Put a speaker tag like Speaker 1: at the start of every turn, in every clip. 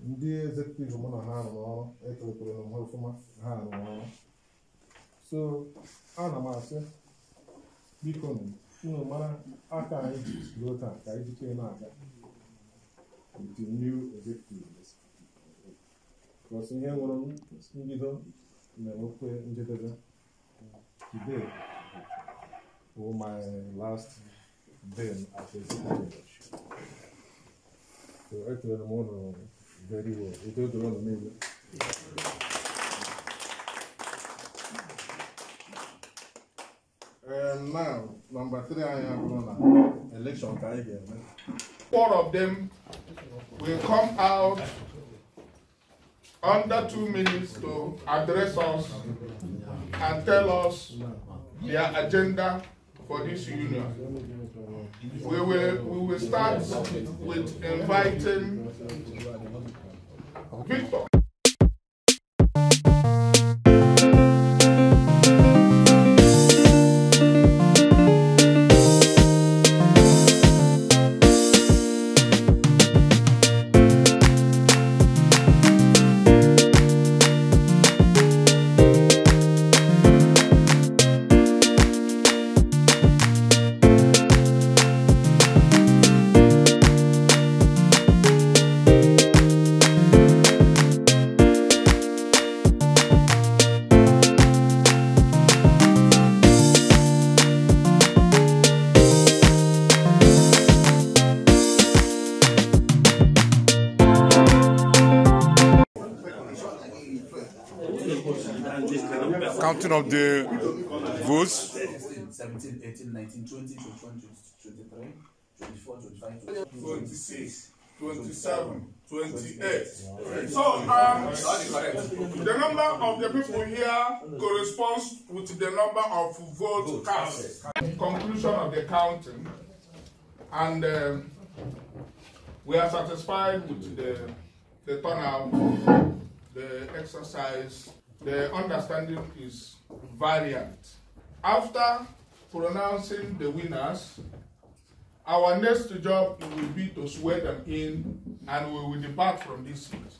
Speaker 1: Ndị executive mụ na ha rụrụ ọrụ, ekelekwere m ha ọfụma, ha rụrụ ọrụ. So ana m asị biko unu mara aka anyị ji ruo taa ka anyị jikere na-aga with the new executive. Because ihe nwere mbido na-enwekwe njedebe. Today was my last day as executive. So ekelere m unu very well. Udo dịrị unu niile. And now, number 3, I am on election.
Speaker 2: 4 of them will come out under 2 minutes to address us and tell us their agenda for this union. We will start with inviting Victor.
Speaker 3: Counting of the votes.
Speaker 4: 17, 18, 19, 20, 21, 22, 23, 24, 25,
Speaker 2: 26, 27, 28. So the number of the people here corresponds with the number of votes cast. Conclusion of the counting, and we are satisfied with the turnout, the exercise. The understanding is variant. After pronouncing the winners, our next job will be to swear them in, and we will depart from this seat.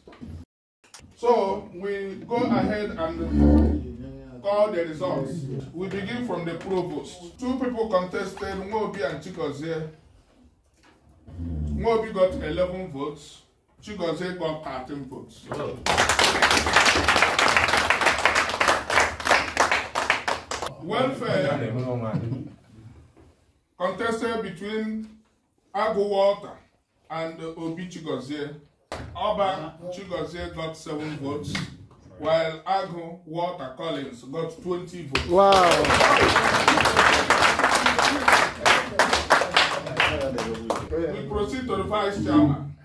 Speaker 2: So we go ahead and call the results. We begin from the provost. 2 people contested, Nwobi and Chigozie. Nwobi got 11 votes. Chigozie got 13 votes. Welfare contested between Agu Walter and Obi Chigozie. Oba Chigozie got 7 votes, while Agu Walter Collins got 20 votes.
Speaker 5: Wow.
Speaker 2: We proceed to the vice chairman.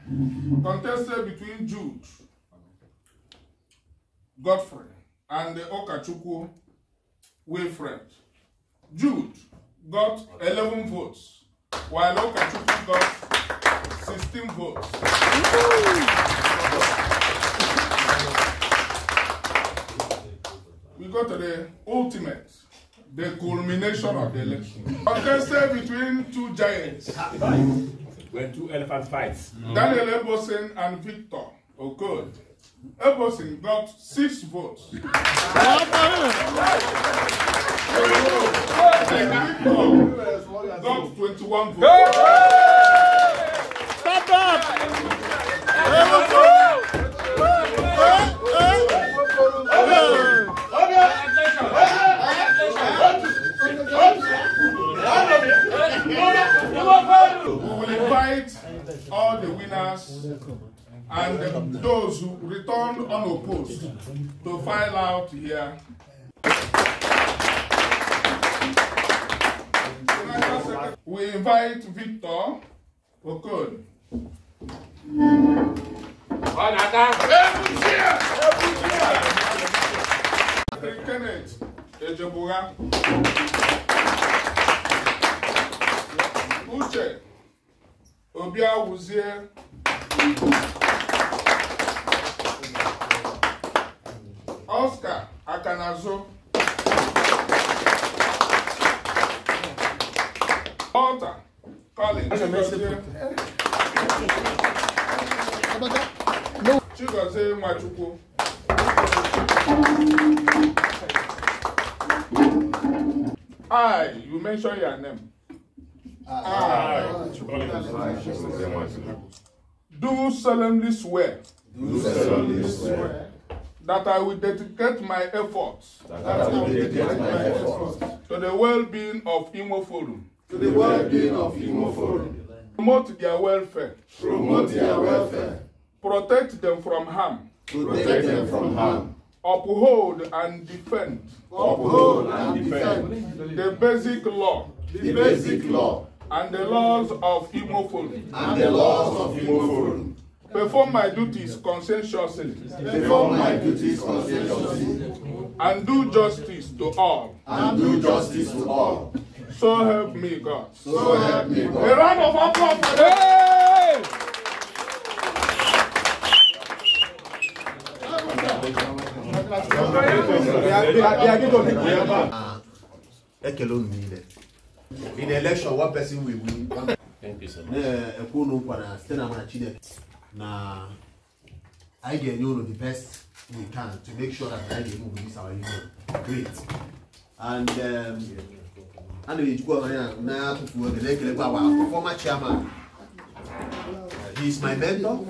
Speaker 2: Contested between Jude Godfrey and Okachukwu Wilfred. Jude got 11 votes, while Okachukwu got 16 votes. We go to the ultimate, the culmination of the election. Contested between 2 giants.
Speaker 6: When 2 elephant fights.
Speaker 2: Daniel Ebosin and Victor Okod. Ebosin got 6 votes. Victor got 21 votes.
Speaker 5: Stop that!
Speaker 2: We will invite all the winners and those who returned unopposed to file out here. We invite Victor Okon. Kenneth Ejebura. Uche Obiawuzie. Oscar Akanazo. Walter Collins. Chigozie Nwachukwu. I, you mention your name. I do solemnly swear.
Speaker 5: Do solemnly swear.
Speaker 2: That I will dedicate my efforts.
Speaker 5: That I will dedicate my efforts
Speaker 2: to the well-being of Imo Forum.
Speaker 5: To the well-being of Imo Forum.
Speaker 2: Promote their welfare.
Speaker 5: Promote their welfare.
Speaker 2: Protect them from harm.
Speaker 5: Protect them from harm.
Speaker 2: Uphold and defend.
Speaker 5: Uphold and defend.
Speaker 2: The basic law.
Speaker 5: The basic law.
Speaker 2: And the laws of Imo Forum.
Speaker 5: And the laws of Imo Forum.
Speaker 2: Perform my duties conscientiously.
Speaker 5: Perform my duties conscientiously.
Speaker 2: And do justice to all.
Speaker 5: And do justice to all.
Speaker 2: So help me God.
Speaker 5: So help me God.
Speaker 2: A round of applause for them.
Speaker 7: In the election, one person will win.
Speaker 6: Thank you so much.
Speaker 7: Na I get you the best we can to make sure that I get move this our union. Great. And I know you go now to our former chairman. He is my mentor.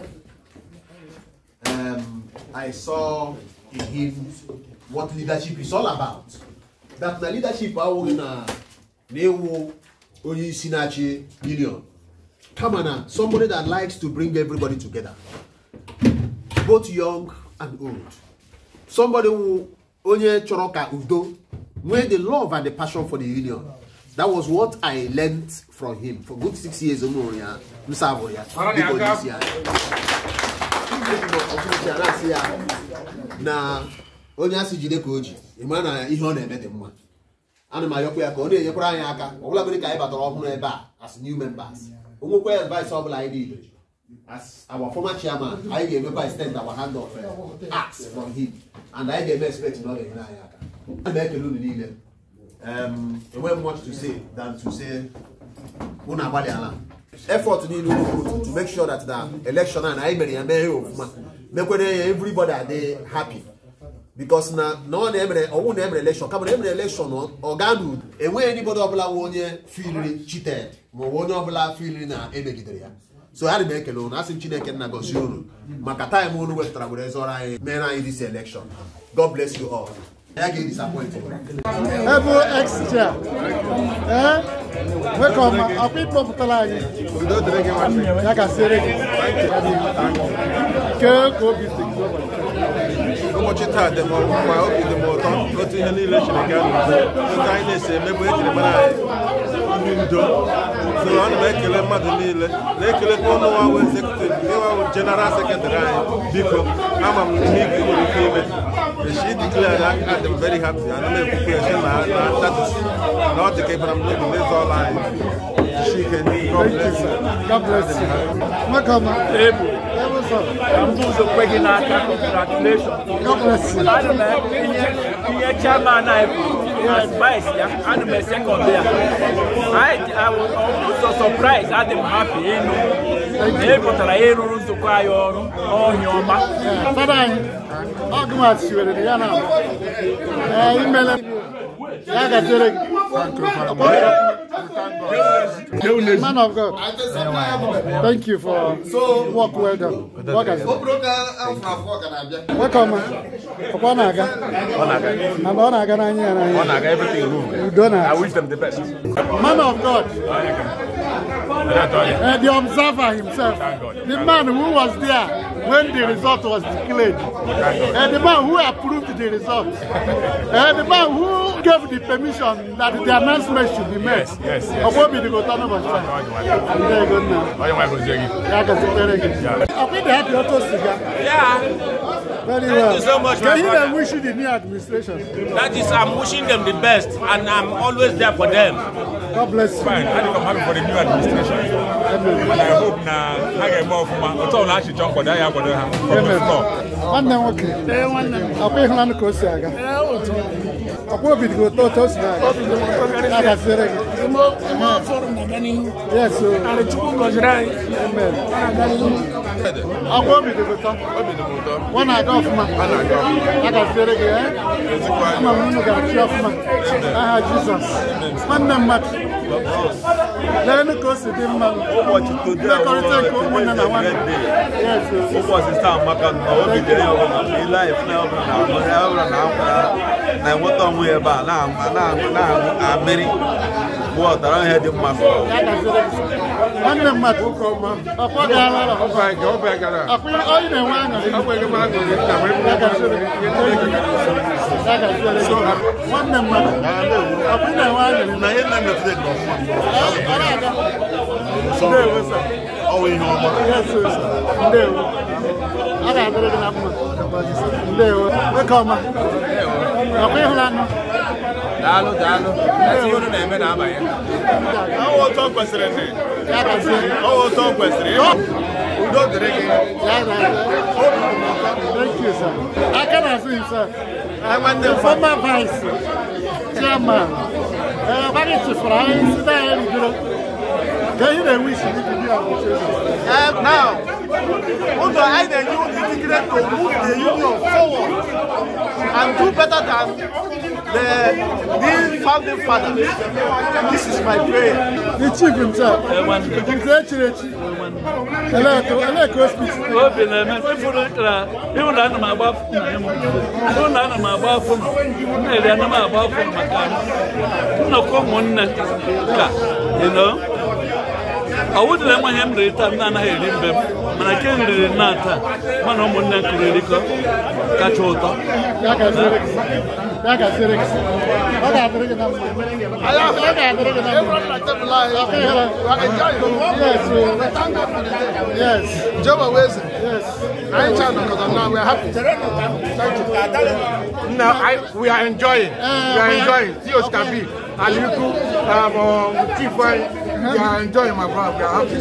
Speaker 7: I saw in him what leadership is all about. That the leadership na union. Come on, somebody that likes to bring everybody together, both young and old. Somebody who onye chọrọ ka udo nwee the love and the passion for the union. That was what I learned from him for good 6 years. Na onye asị jide ka o ji ịma na ihe ọ na-eme dị mma. Ana m ayọkwa ya ka ọ na-enyekwara anyị aka ọbụlagodi ka anyị batara ọhụrụ ebe a as new members. Onwekwa advice ọbụla anyị niile as our former chairman anyị ga-emekwa extend our hand of ask from him and anyị ga-eme expect na ọ ga-enyere anyị aka. Ana m ekele unu niile. Enweghị much to say than to say unu agbalịala effort niile unu put to make sure that the election and anyị mere ya mee ya ofụma mekwere ya everybody adị happy. Because na ọ na-emere ọwụ na-emere election kama na emere election ọ gaa n'udo enweghị anybody ọbụla nwe onye feeliri cheated ma ọ bụ onye ọbụla feeliri na emegidere ya. So ana m ekele unu, asị m Chineke nna gọzie unu maka time unu wepụtara were zọrọ anyị mere anyị this election. God bless you all. Ya ga-edisappoint
Speaker 8: Ebu ex-chair. Welcome. Akwa ịkpọpụtara anyị. Ya gasịrị gị. Kee ka obi si gị ụbọchị.
Speaker 1: Ụbọchị taa dị m mma, obi dị m ụtọ otu ihe niile siri gaa n'udo, otu anyị na-esi emebu ejiri mara anyị ndị udo. So ana m ekele mmadụ niile na-ekelekwa ụnụ nwa executive nwa general secretary anyị. Biko ama m ihe ị nwere ike ime. She declared that I'm very happy. Ana m ekwukwe sị na that is na ọ dị ka ịbara m n'obi n'ịzọ ọla anyị. God bless you.
Speaker 8: God bless you. Welcome.
Speaker 6: Ebu. Congratulations.
Speaker 8: God bless you.
Speaker 6: Chairman, advice, and my second there. I was also surprised. I'm happy.
Speaker 8: Man of God, thank you for work well done. Welcome.
Speaker 6: I wish them the best.
Speaker 8: Man of God, the observer himself, the man who was there when the result was declared, and the man who approved the result, and the man who gave the permission that the announcement should be made.
Speaker 6: Yes, yes.
Speaker 8: Yeah. Very well.
Speaker 9: Thank you so much, my
Speaker 8: Can you
Speaker 9: brother.
Speaker 8: wish you the new administration?
Speaker 9: That is, I'm wishing them the best, and I'm always there for them.
Speaker 8: God bless you.
Speaker 6: Fine. I think I'm happy for the new administration. And I hope na I get more from my.
Speaker 8: Nwanne nwoke, ọkwa ịhụnanụ ka o si aga. Ọkwa obi dị gị ụtọ otu o si na-aga. Ya gaziere gị. Yes, o. Amen. Ọkwa obi dị ụtọ. Ọ na-aga ọfụma. A ga-azere gị, ama m unu ga-achị ọfụma. Aha Jizọs. Nwanne mmadụ. Leenụ ka o si dị mma. Mmekọrịta nke ụmụnne na nwanne.
Speaker 10: Ụbọchị taa maka na obi dịrị ya ọbụla ile anyị na ọbụla na-enweta onwe ya ebe a na-aṅụ amịrị bụ ọtara ihe dị mma.
Speaker 8: Nwanne mmadụ ọkwa gaala ọkwa onye na-enwe aṅụrị. Nwanne mmadụ ọkwa ị na-enwe aṅụrị.
Speaker 10: Na ihe na-emetụta dị ọfụma. Ọ ihe ọma.
Speaker 8: Ndewo. A ga-adịrị gị na mma. Ndewo. Nwoke ọma. Ọkwa ịhụlanụ.
Speaker 10: Daalụ daalụ. Ezi unu na-eme na-abanye. Ọ otu kwesịrị dị. Ọ otu kwesịrị. Udo dịrị gị.
Speaker 8: Thank you, sir. I can ask him, sir. The former vice chairman.
Speaker 10: Now, I the new integrate to move the union forward and do better than the founding fathers. This is my prayer.
Speaker 8: The chief himself.
Speaker 6: You know? I wouldn't let him return and I can't really not.
Speaker 8: Yes. Yes.
Speaker 2: We are happy. Thank you. Now we are enjoying. We are enjoying. Theos can be. Aliku, Chief, we are enjoying, my brother. We are happy.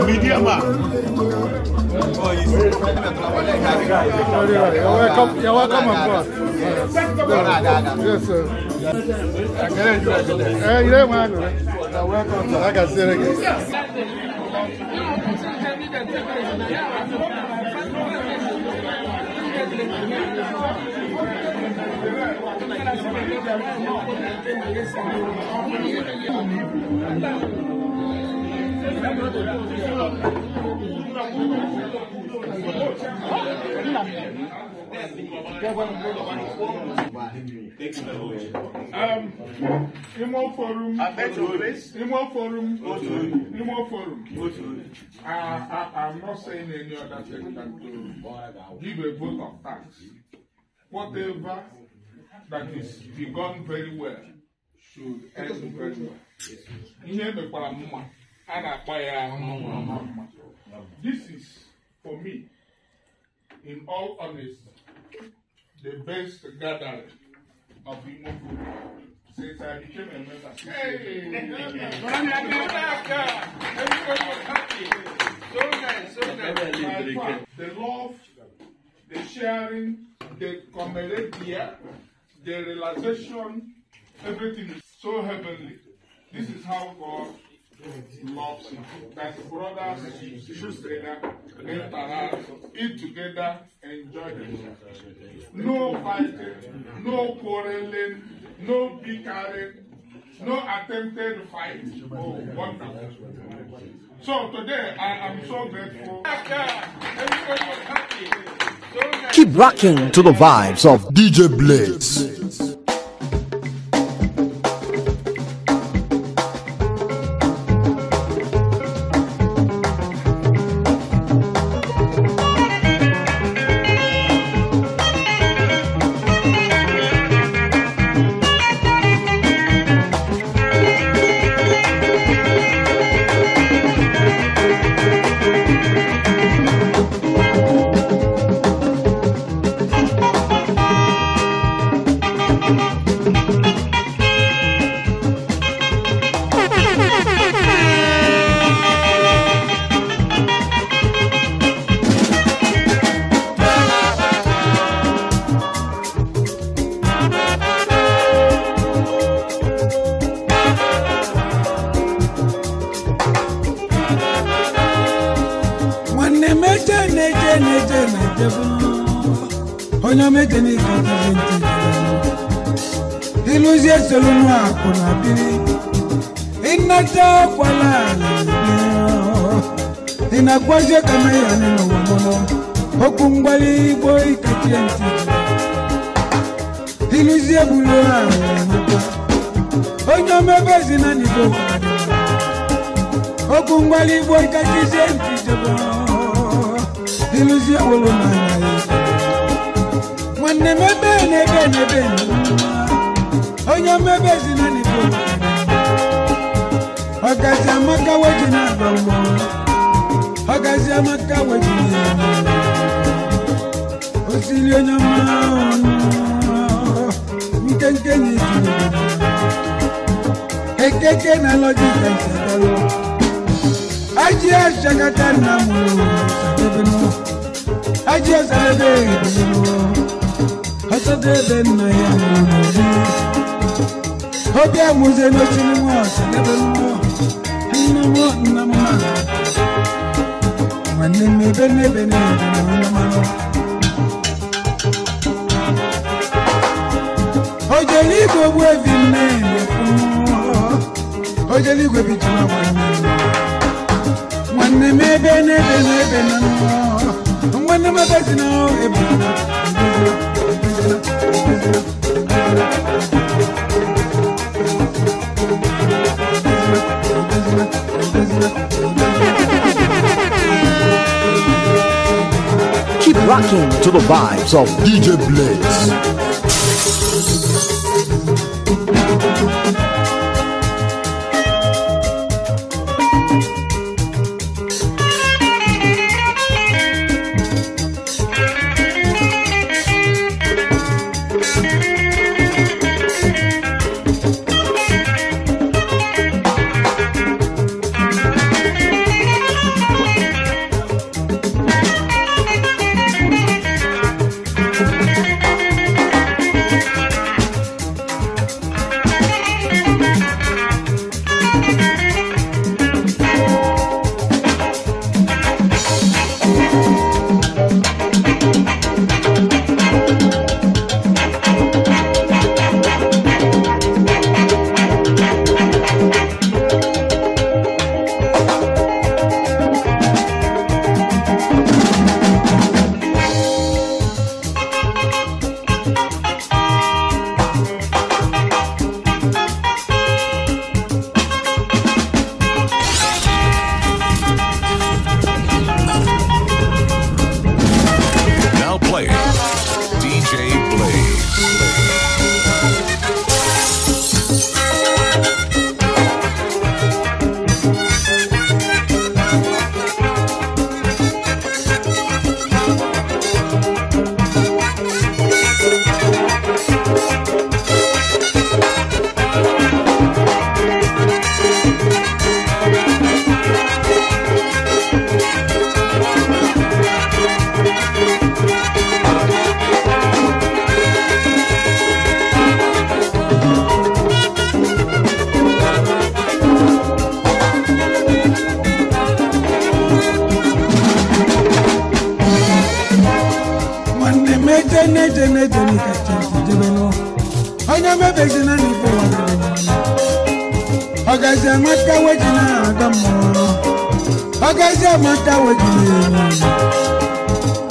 Speaker 10: Media man.
Speaker 8: You're welcome. You're welcome on board. Yes, sir. You don't want to. You're welcome. I can say it again.
Speaker 2: Imo Forum, Imo Forum, Imo Forum. I'm not saying any other thing than to give a vote of thanks. Whatever that is begun very well should end very well. Ihe mekwara mma, a na-akpọ ya mma. This is, for me, in all honesty, the best gathering of Imo Forum since I became a member. Hey! Everybody was happy. So nice, so nice. The love, the sharing, the camaraderie, the realization, everything is so heavenly. This is how God loves it. That brothers should together, interact, eat together, enjoy themselves. No fighting, no quarreling, no bickering, no attempted fight. Oh, wonderful. So today, I am so grateful. Everybody was happy. So nice.
Speaker 7: Keep rocking to the vibes of DJ Blaze.
Speaker 11: Onye meje n'ike jizi ntị iluzie solu akụ na biri ịnata kwala ị na-agwazie ka mee ya n'ụwa mụnụ okwu mgbali igbo ikechie ntị iluzie bulu ahụ onye omebe ezi na n'igbo okwu mgbali igbo ikechizie ntị jebe iluzie wụlụ n'anya ya nwanne m ebe n'ebe n'ebe onye omebe ezi na n'igbo ọgazi amaka weji na-agba mmọnwụ ọgazi amaka weji na-agba osiri onye ọma ọnụ nkenke na ejiri ekeke na lọjika nsadalụ aji ashakata nna mụrụ sadebenu aji ọsadebe ebelu ọsadebe nna ya mụrụ n'obi obi amụze n'osiri nwa ọsadebenu nna m nna m na nwanne m ebe n'ebe n'ebe na nna m ojeligwe ogbu evi nne ojeligwe bijima nwanne m ebe n'ebe n'ebe na nwanne m ebe si na ebe na
Speaker 12: Keep rocking to the vibes of DJ Blaze.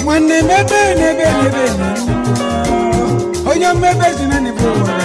Speaker 11: Nwanne m ebe n'ebe n'ebe onye mmebe si na n'ebe ụwa.